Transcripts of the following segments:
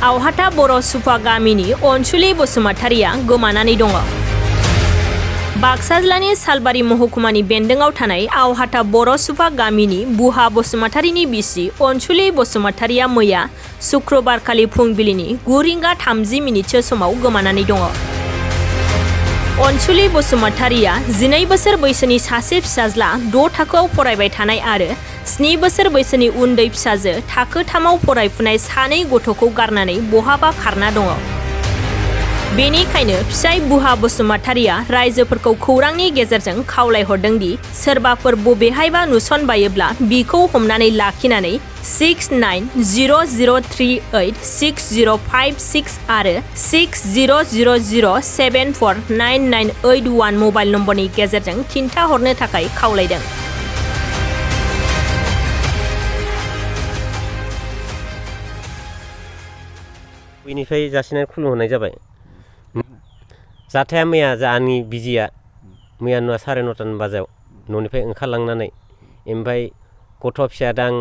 आवहाथा बर' सुफा गामिनि अनसुलि बसुमतारिया गोमानानै दङ। बाक्सा जिल्लानि सालबारि महकुमानि बेन्दोंआव थानाय आवहाथा बर' सुफा गामिनि बुहा बसुमतारिनि बिसि अनसुलि बसुमतारिया मैया शुक्रबारखालि फुंबिलिनि 9:30 समाव गोमानानै दङ। अनसुलि बसुमतारिया 12 बोसोर बैसोनि सासे फिसाज्ला 6 थाखोआव फरायबाय थानाय आरो 7 बोसोर बैसोनि उन्दै फिसाजो थाखो 3आव फरायफुनाय सानै गथ'खौ गारनानै बहाबा खारना दङ। बेनिखायनो फिसाय बुहा बसुमतारिया रायजोफोरखौ खौरांनि गेजेरजों खावलायहरदों दि सोरबाफोर बबेहायबा नुसनबायोब्ला बिखौ हमनानै लाखिनानै 6900386056 आरो 6000749981 मबाइल नम्बरनि गेजेरजों खिन्थाहरनो थाखाय खावलायदों। बेनिफ्राय जासिनानै खुलुमहरनाय जाबाय। जाथाया मैया आंनि बिजिया मैया 9:30 बाजायाव न'निफ्राय ओंखारलांनानै ओमफ्राय गथ' फिसाया दा आं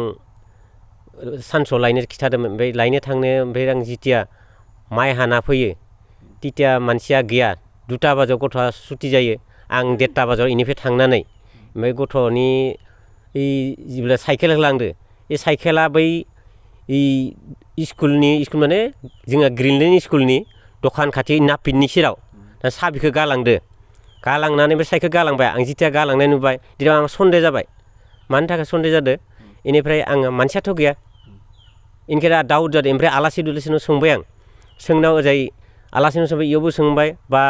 सानसुआव लायनो खिथादोंमोन। ओमफ्राय लायनो थांनो ओमफ्राय आं जिथिया माइ हाना फैयो तिथिया मानसिया गैया। 2टा बाजायाव गथ'आ सुथि जायो। आं 1:30 बाजायाव इनिफ्राय थांनानै ओमफ्राय गथ'नि जेब्ला साइकेल होलांदो बे साइकेला बै स्कुल माने जोंहा ग्रिनलेण्ड स्कुलनि दखान खाथि नापितनि सेराव दा साबिखौ गालांनानै बे साइकेल गालांबाय। आं जिथिया गालांनाय नुबाय दिनै आं सन्देह जाबाय। मानि थाखाय सन्देह जादों? बेनिफ्राय आङो मानसियाथ' गैया इनिखायनो दाउट जादों। ओमफ्राय आलासि दुलासिनाव सोंबाय आं। सोंनायाव ओजाय आलासिनाव सोंबाय, इयावबो सोंबाय बा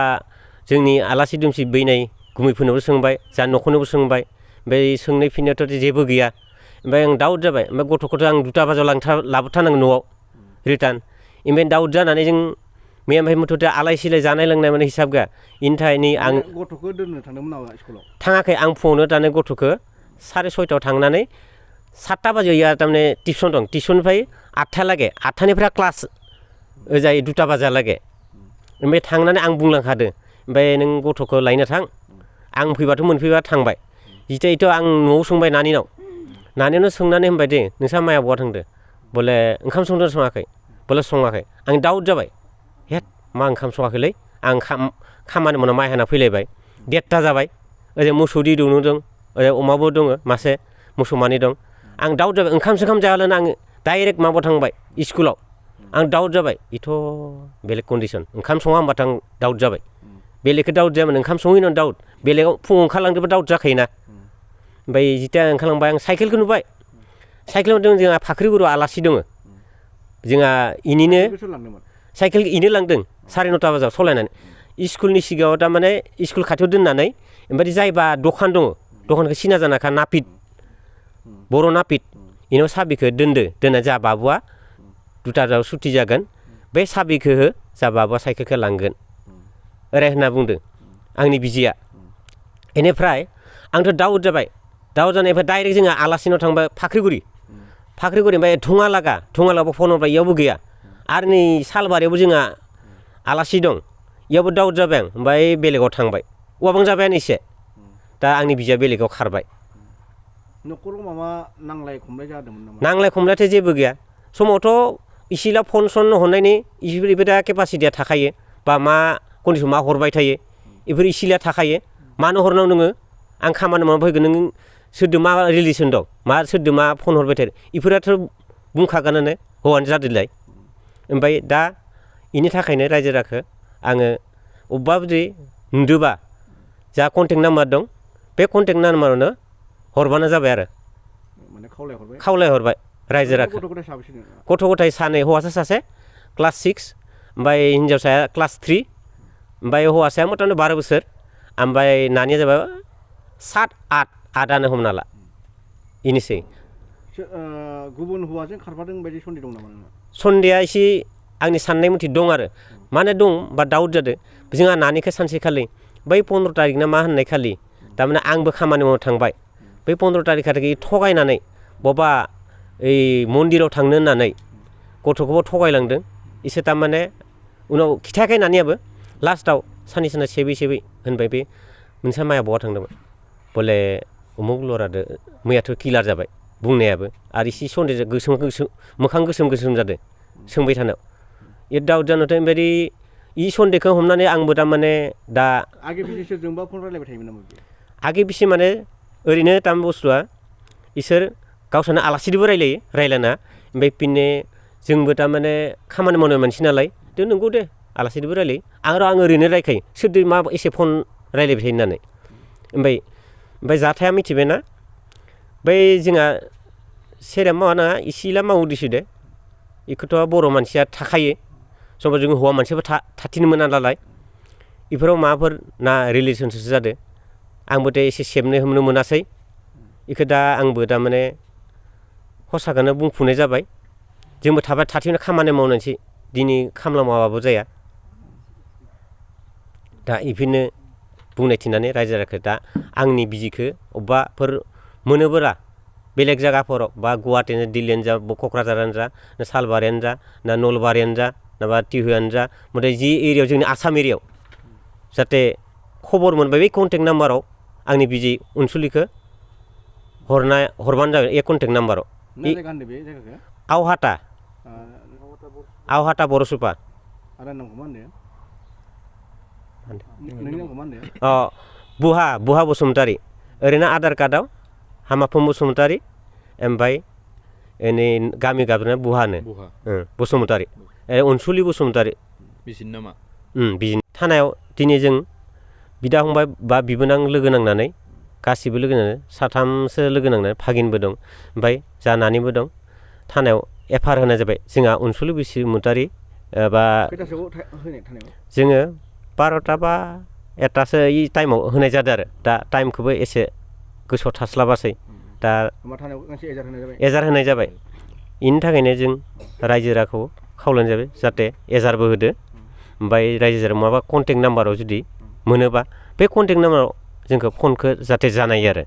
जोंनि आलासि दुमसि बैनाय गुमैफोरनावबो सोंबाय, जा न'खरनोबो सोंबाय। ओमफ्राय सोंनाय फिननायावथ' जेबो गैया। ओमफ्राय आं दाउट जाबाय। ओमफ्राय गथ'खौथ' आं 2टा बाजायाव लाबोथारनांगोन न'आव रिटार्न। ओमफ्राय दाउट जानानै जों मैयानिफ्राय मथथे आलाय सिलाय जानाय लोंनाय माने हिसाब गैया। बेनि थाखाय आं गथ'खौ दोननो थांदोंमोन नामा स्कुलाव? थाङाखै। आं फुङावनो दानो गथ'खौ 6:30 थांनानै 7टा बाजियाव थारमाने टिउसन दं। टिउसननिफ्राय 8टालागै 8टानिफ्राय क्लास ओजाय 2टा बाजायालागै। ओमफ्राय थांनानै आं बुंलांखादों ओमफ्राय नों गथ'खौ लायनो थां। आं फैबाथ' मोनफैबा थांबाय। जिथियाथ' आं न'आव सोंबाय नानिनाव सोंनानै होनबाय दे नोंसा माया बहा थांदो? बले ओंखाम संदों सङाखै? बले सङाखै। आं दाउट जाबाय। हेट मा ओंखाम सङाखैलै? आं खामानि मावना माइ हाना फैलायबाय। 1:30 जाबाय। ओरै मोसौ दै दौनो दं। ओरै अमाबो दङ मासे, मोसौ मानै दं। आं दाउट जाबाय। ओंखाम जायालानो आङो डाइरेक्ट माबायाव थांबाय स्कुलाव। आं दाउट जाबाय। बेथ' बेलेग कन्डिसन। ओंखाम सङा होनबाथ' आं दाउट जाबाय। बेलेगखौ दाउट जायामोन, ओंखाम सङैनो दाउट। बेलेगाव फुङाव ओंखारलांदोंबा दाउट जाखायोना। ओमफ्राय जिथिया ओंखारलांबाय आं साइकेलखौ नुबाय। साइकेलाव दं जोंहा फाख्रिगुरियाव आलासि दङ। जोंहा इनिनो साइकेल इनो लांदों 9:30 बाजायाव सलायनानै। स्कुलनि सिगाङाव थारमाने स्कुल खाथियाव दोननानै ओमफ्राय जायबा दखान दङ दखानखौ सिना जानाखा नापित बर' नापित इनाव साबिखौ दोनना जा बाबुआ 2टा बाजायाव सुथि जागोन बे साबिखौ जा बाबुआ साइकेलखौ लांगोन ओरै होनना बुंदों आंनि बिजिया। बेनिफ्राय आंथ' दाउट जाबाय। दाउट जानायनिफ्राय डाइरेक्ट जोङो आलासिनाव थांबाय फाख्रिगुरि ओमफ्राय धङालागा फन हरबाय, इयावबो गैया। आरो नै सालबारियावबो जोंहा आलासि दं, इयावबो दाउट जाबाय आं। ओमफ्राय बेलेगाव थांबाय। औवाबां जाबायानो एसे। दा आंनि बिजिया बेलेगाव खारबाय। न'खराव माबा नांलाय खमलाय जादोंमोन नामा? नांलाय खमलायथ' जेबो गैया। समावथ' इसिला फन सन हरनायनि इफोर दा केपासिटिया थाखायो बा मा कन्डिसन मा हरबाय थायो इफोर इसिलिया थाखायो। मानो हरनाव नोङो? आं खामानि मावना फैगोन, नों सोरदो मा रिलेसन दं, सोरदो मा फन हरबाय थायो इफोराथ' बुंखागोनानो हौवानि जादोलाय। ओमफ्राय दा इनि थाखायनो रायजो राजाखौ आङो अबेबा जुदि नुदोबा जा कन्टेक्ट नाम्बार दं बे कन्टेक्ट नाम्बारावनो हरबानो जाबाय आरो खावलायहरबाय रायजो राजाखौ। गथ' गथाय सानै, हौवासा सासे क्लास 6 ओमफ्राय हिन्जावसाया क्लास 3 ओमफ्राय हौवासाया मथामथि 12 बोसोर ओमफ्राय नानिया जाबाय 7, 8 हमना ला इनोसै। गुबुन हौवाजों खारफादों बायदि सन्देह दं नामा? सन्देहआ एसे आंनि साननाय मथे दं आरो। माने दं बा दाउट जादों। जोंहा नानिखौ सानसेखालि बै 15 तारिख ना मा होननाय खालि थारमाने आंबो खामानि मावनो थांबाय। बै 15 तारिख खालि थगायनानै बबेबा ओइ मन्दिराव थांनो होननानै गथ'खौबो थगायलांदों। इसोर थारमाने उनाव खिथायाखै नानियाबो लास्टआव साननै सेबै होनबाय बे नोंसा माया बहा थांदोंमोन? बले उमुक लरादो मैयाथ' किलार जाबाय बुंनायाबो। आरो इसे सन्देह मोखां गोसोम जादों सोंबाय थानायाव। इ डाउट जानोथ' ओमफ्राय इ सन्देहखौ हमनानै आंबो थारमाने दा आगे पिछे सोरजोंबा फन रायलायबाय थायोमोन नामा बियो आगे पिछे माने ओरैनो ताम बुस्थुआ इसोर गावसोरनो आलासिजोंबो रायलायो रायलायना ओमफ्राय फिन्ने जोंबो थारमाने खामानि मावनाय मानसि नालाय नंगौ दे आलासिजोंबो रायलायो आं ओरैनो रायखायो सोरदो मा एसे फन रायलायबाय थायो होननानै ओमफ्राय जाथाया मिथिबायना बै जोंहा सेरेब मावा नङा इसेला मावो दिसु दे बेखौथ' बर' मानसिया थाखायो समाव जों हौवा मानसियाबो थाथिनो मोना नालाय बेफोराव माबाफोर ना रिलेसनसो जादों आंबोथ' एसे सेबनो हमनो मोनासै बेखौ दा आंबो थारमाने हसाखौनो बुंफुनाय जाबाय जोंबो थाबाय थाथिनो खामानि मावनायसै दिनै खामला मावाबाबो जाया दा इफोरनो बुंनाय थिनानै रायजो राजाखौ दा आंनि बिजिखौ अबेबाफोर मोनोबोला बेलेग जायगाफोराव बा गुवाहाटिनो दिल्लीयानो जा क'क्राझारानो जा ना सालबारियानो जा ना नलबारियानो जा ना टिहुआनो जा ओमफ्राय जि एरियायाव जोंनि आसाम एरियायाव जाहाथे खबर मोनबाय बे कन्टेक्ट नाम्बाराव आंनि बिजि अनसुलिखौ हरबानो जागोन ए कन्टेक्ट नाम्बाराव आवहाटा बरसुपा आरो नामखौ मा होनो बुहा बसुमतारी ओरैनो आधार कार्डआव हामाफुं बसुमतारी ओमफ्राय नै गामि गाबज्रिनाया बुहानो बसुमतारी अनसुलि बसुमतारी बिसिनि नामा बिदिनो थानायाव दिनै जों बिदा फंबाय बा बिबोनां लोगो नांनानै गासिबो लोगो नांनानै साथामसो लोगो नांनानै भागिनबो दं ओमफ्राय जानानैबो दं थानायाव एफआर होनाय जाबाय जोंहा अनसुलि बसुमतारी बा जोङो 12टा बा 1टासो इ टाइमाव होनाय जादों आरो दा टाइमखौबो एसे गोसोआव थास्लाबासै दा एजार होनाय जाबाय बेनि थाखायनो जों रायजो राजाखौ खावलायनाय जाबाय जाहाथे एजारबो होदो ओमफ्राय रायजो राजा माबा कन्टेक्ट नाम्बाराव जुदि मोनोबा बे कन्टेक्ट नाम्बाराव जोंखौ फनखौ जाहाथे जानाय आरो